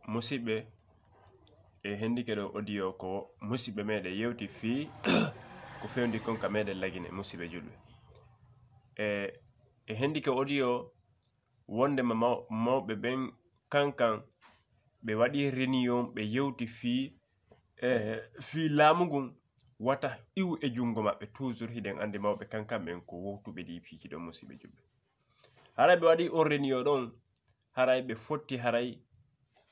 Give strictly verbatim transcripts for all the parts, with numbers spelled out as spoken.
Musidɓe, e hendike ɗo audio ko musidɓe meɗen yewti fii ko fewndi kon ka meɗen Lagine, musidɓe julɓe. E, e hendike audio wonde ma maw-, mawɓe ɓen kankan ɓe waɗi réunion, ɓe yewti fii, e, fii laamu ngun wata iwu e junngo maɓɓe. Toujours hiɗen anndi mawɓe kankan ɓen ko wowtuɓe ɗi piiji ɗon, musidɓe julɓe. Haray ɓe waɗi on réunion ɗon, haray ɓe fotti, haray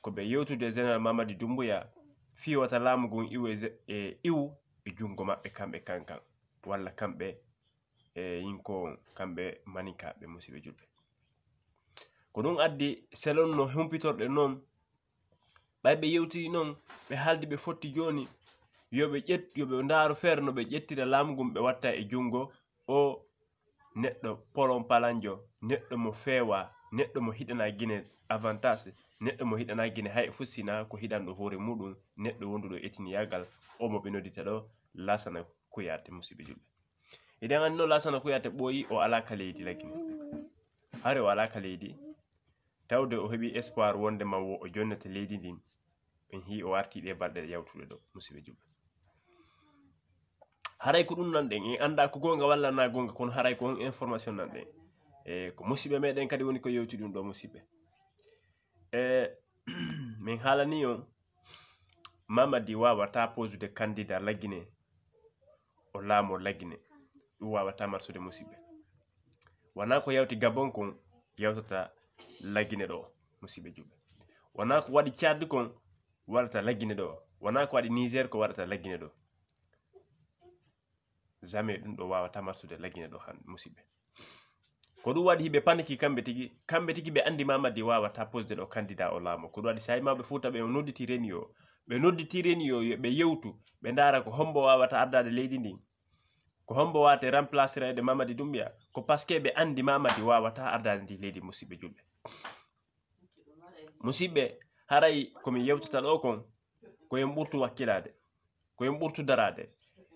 ko ɓe yewtude e Général Mamadi Doumbouya fii wata laamu ngun iwu e ze-, e iwu e junngo maɓɓe kamɓe kankan, walla kamɓe e yinko on, kamɓe maninkaaɓe, musidɓe julɓe. Ko ɗum addi selon no humpitorɗen non, ɓay ɓe yewtiri non, ɓe haaldi ɓe fotti jooni, yo ɓe ƴet-, yo ɓe ndaaru feere no ɓe ƴettira laamu ngun ɓe watta e junngo o neɗɗo polon palanjo, neɗɗo mo feewa, neɗɗo mo hiɗana Gine avantage, neɗɗo mo hiɗana Gine hay e fusina ko hiɗanɗo hoore muɗum, neɗɗo wonduɗo e tiniyaagal, o mo ɓe noddita ɗo Laasana Kuyaate, musidɓe julɓe. Hiɗen anndi no Laasana Kuyaate ɓooyi, o alaa ka leydi Lagine. Hari o alaa ka leydi, tawde o heɓi espoir wonde ma wo o jonnete leydi ndin, ɓen hii o arti ɗe balɗe yawtuɗe ɗo, musidɓe julɓe. Haray ko ɗum nanɗen, en anndaa ko goonga walla na goonga, kono haray ko on information nanɗen. E ko musidɓe meɗen kadi woni ko yewti ɗum ɗo, musidɓe. E min haalani on, Mamadi waawata posude candidat Lagine, o laamo Lagine. Ɗum waawata marsude, musidɓe. Wonaa ko yawti Gabon kon yawtata Lagine ɗo, musidɓe julɓe. Wonaa ko waɗi Tchad kon waɗata Lagine ɗo. Wonaa ko waɗi Niger ko waɗata Lagine ɗo. Jamais ɗum ɗo waawata marsude Lagine ɗo hannde, musidɓe. Ko ɗum waɗi hiɓe paniki kamɓe tigi, kamɓe tigi ɓe anndi Mamadi waawata posude ɗo candidat o laamo. Ko ɗum waɗi so a yii mawɓe Fuuta ɓe o nodditi réunion, ɓe nodditi réunion yo ɓe yewtu, ɓe ndaara ko hombo waawata ardaade leydi ndin. Ko hombo waawata remplacereede Mamadi Doumbouya, ko parce que ɓe anndi Mamadi waawata ardaade ndi leydi, musidɓe julɓe. Musidɓe, haray ko min yewtata ɗo kon, ko en ɓurtu wakkilaade, ko en ɓurtu daraade.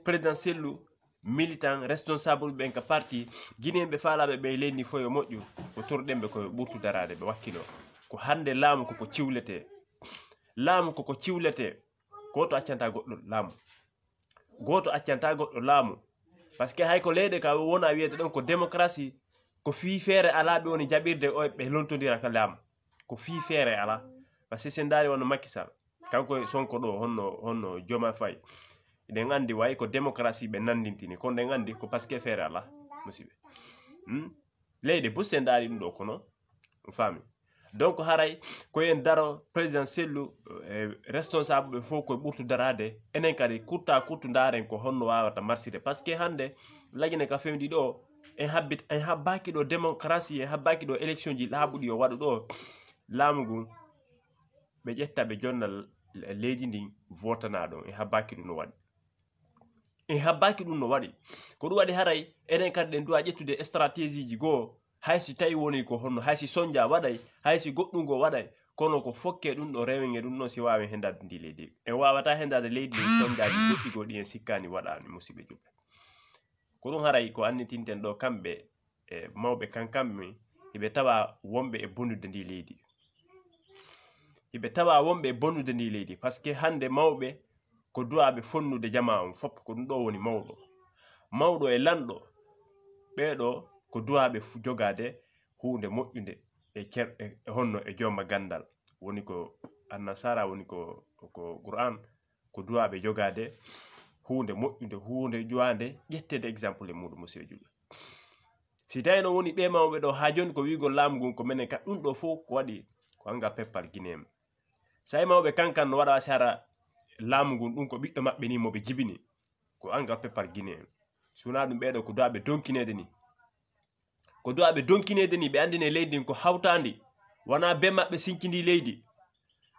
Président Cellou, militant, responsable ɓen ka parti, Guinéen ɓe faalaaɓe ɓe leydi ndi fof yo moƴƴu, ko torɗen ɓe ko ɓurtu daraade, ɓe wakkiloo. Ko hannde laamu koko ciwletee. Laamu koko ciwletee, gooto accantaa goɗɗo laamu. Gooto accantaa goɗɗo laamu. Parce que hay ko leyɗe ka wona wiyete ɗon ko démocratie, ko fii feere alaa ɓe woni jaɓirde o ɓe lontondira ka laamu. Ko fii feere alaa. Parce que sen ndaari wonno Macky Sall, kanko e Sonko ɗo, honno, honno Diomaye Faye. Eɗen anndi wayi ko démocratie ɓe nanndintini, kono ɗen anndi ko parce que feere alaa, musidɓe. Hmm? Leyɗe bus sen ndaari ɗum ɗo kono, on faami. Donc haray ko en daro président Cellou, e responsable ɓe fof koye ɓurtu daraade, enen kadi kutta kuttu ndaaren ko honno waawata marsirde. Parce que hannde Lagine ka fewndi ɗo, en habbit-, en habbaaki ɗo démocratie, en habbaaki ɗo élection ji laaɓuɗi yo waɗu ɗo. Laamu ngun, ɓe ƴetta ɓe jonna l-, leydi ndin votana ɗon, en habbaaki ɗum no waɗi. En habbaaki ɗum no waɗi. Ko ɗum waɗi haray enen kadi ɗen duwa ƴettude stratégie ji goo, hay si tawi woni ko honno, hay si sonja waɗay, hay si goɗɗum goo waɗay, kono ko fokke ɗum ɗo rewen e ɗum ɗon si waawen hendaade ndi leydi. En waawata hendaade leydi ndi sonjaaji goɗɗi goo ɗi en sikkaani waɗaani, musidɓe julɓe. Ko ɗum haray ko annitinten ɗo kamɓe e mawɓe kankamɓe, hiɓe tawa wonɓe e bonnude ndi leydi. Hiɓe tawa wonɓe e bonnude ndi leydi, parce que hannde mawɓe ko duwaaɓe fonnude jamaa on fof, ko ɗum ɗo woni mawɗo. Mawɗo e lanɗo, ɓee ɗo ko duwaaɓe fu-, jogaade huunde moƴƴunde e cer-, e, e honno e jooma ganndal. Woni ko Annasaara, woni ko, ko Qur'an, ko duwaaɓe jogaade huunde moƴƴunde, huunde ƴuwaande, ƴetteede exemple e muuɗum, musidɓe julɓe. Si tawi no woni ɓee mawɓe ɗo, haa jooni ko wi'ugol laamu ngun ko menen ka, ɗum ɗo fof ko waɗi ko anngal peppal Guinéen. Say mawɓe kankan no waɗa si hara laamu ngun, ɗum ko ɓiɗɗo maɓɓe ni mo ɓe jibini, ko anngal peppal Guinéen. Si wonaa ɗum ɓee ɗo ko duwaaɓe donkineede ni. Ko duwaaɓe donkineede ni, ɓe anndine leydi ndin ko hawtaandi, wonaa bee maɓɓe sinkindii leydi.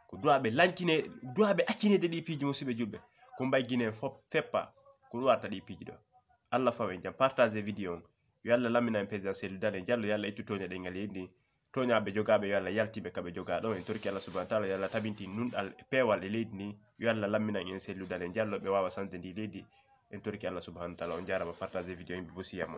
Ko duwaaɓe lankine, duwaaɓe accineede ɗii piiji, musidɓe julɓe. Ko mbay Guinéen fof feppa, ko ɗum watta ɗii piiji ɗo. Allah faw en jam, partage vidéo on. Yo Allah lammina en président Cellou Dalein Diallo, yo Allah ittu tooñe ɗe ngal leydi ndin. Tooñaaɓe jogaaɓe, yo Allah yaltin ɓe ka ɓe jogaa ɗon. En torki Allah subhanahu wa taala, yo Allah tabintin nunɗal e peewal e leydi ndin. Yo Allah lammina en Cellou Dalein Diallo, ɓe waawa sansde ndi leydi. En torki Allah subhanahu wa taala. On jaaraama, partage vidéo, yimɓe bosiyama.